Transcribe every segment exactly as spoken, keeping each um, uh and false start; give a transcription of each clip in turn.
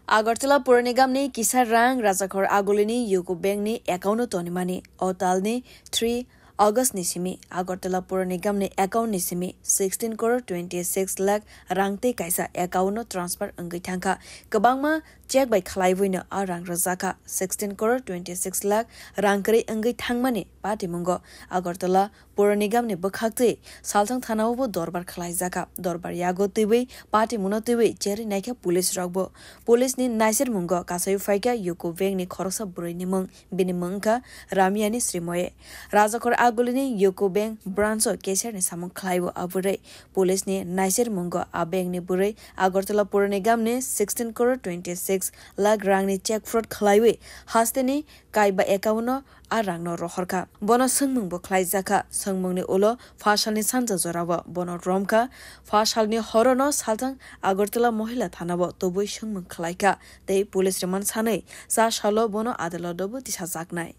Agartala Pura Nigamni kisa rang Rajakhor Agulini UCO Bankni account-o tonimani. O talni three August ni simi Agartala Pura Nigamni account ni simi sixteen crore twenty six lakh rang tei kaisa account-o transfer wngwi thangkha. Kwbangma check bai khlaiwino a rang rwjakha. Sixteen crore twenty six lakh rang kwrwi wngwi thangmani patimungo Agartala Pura Nigamni bwkhaktwi Salthang thanao bo dorbar khlaijakha. Dorbar yago twiwi patimungno twiwi cherwi naikha police rokbo. Police ni naisermungo kasaiwi phaikha UCO Bank ni khoroksa bwrwi ni mung. Bini mung wngkha Ramiyani Srimoye. Rajakhor Agulini UCO Bank branch o cashier ni samung khlaio a bwrwi. Police ni naisermungo a bank ni bwrwi Agartala Pura Nigamni sixteen crore twenty six lakh rang ni check fraud khlaiwi hasteni kaiba account no a rangno rohorkha. Bono swngmungbo khlaijakha. Swngmungni ulo pha salni sanja jorao bono romkha. Pha salni horono Salthang Agartala Mohila Thanao tubui swngmung khlaikha tei police remand sanwi cha salo bono adalotobo tisajaknai.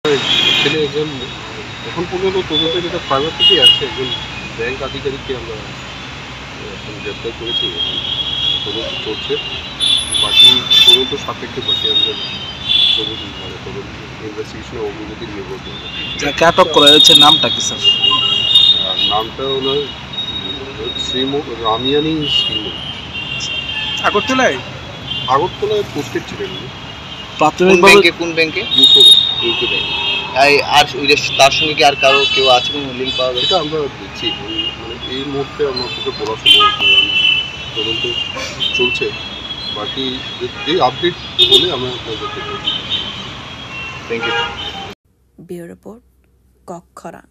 Actually, একজন এখন পর্যন্ত তদন্তে যেটা প্রাইভেট থেকে আসছে, একজন ব্যাংক আধিকারিককে আমরা এখন গ্রেপ্তার করেছি এবং তদন্ত চলছে। বাকি তদন্ত সাপেক্ষে বাকি আমাদের তদন্ত, মানে, তদন্ত ইনভেস্টিগেশনের অগ্রগতি নির্ভর করবে। যাকে আটক করা হয়েছে নামটা কি, স্যার? আর নামটা হলো শ্রীম-, রামিয়ানি শ্রীমন। আগরতলায়? আগরতলায় পোস্টেড ছিলেন উনি। প্রাথমিকভাবে কোন ব্যাংকে, কোন ব্যাংকে? UCO bank. UCO bank. এই আর ওই যে তার সঙ্গে কি আর কারো কেউ আছে, কোনো লিংক পাওয়া গেছে? এটা আমরা দেখছি, মানে, এই মুহূর্তে আমার কাছে বলা সম্ভব নয়। তদন্ত চলছে, বাকি যে, যে আপডেট হলে আমি আপনাদেরকে বলবো। Thank you. Bureau Report, Kokkhorang.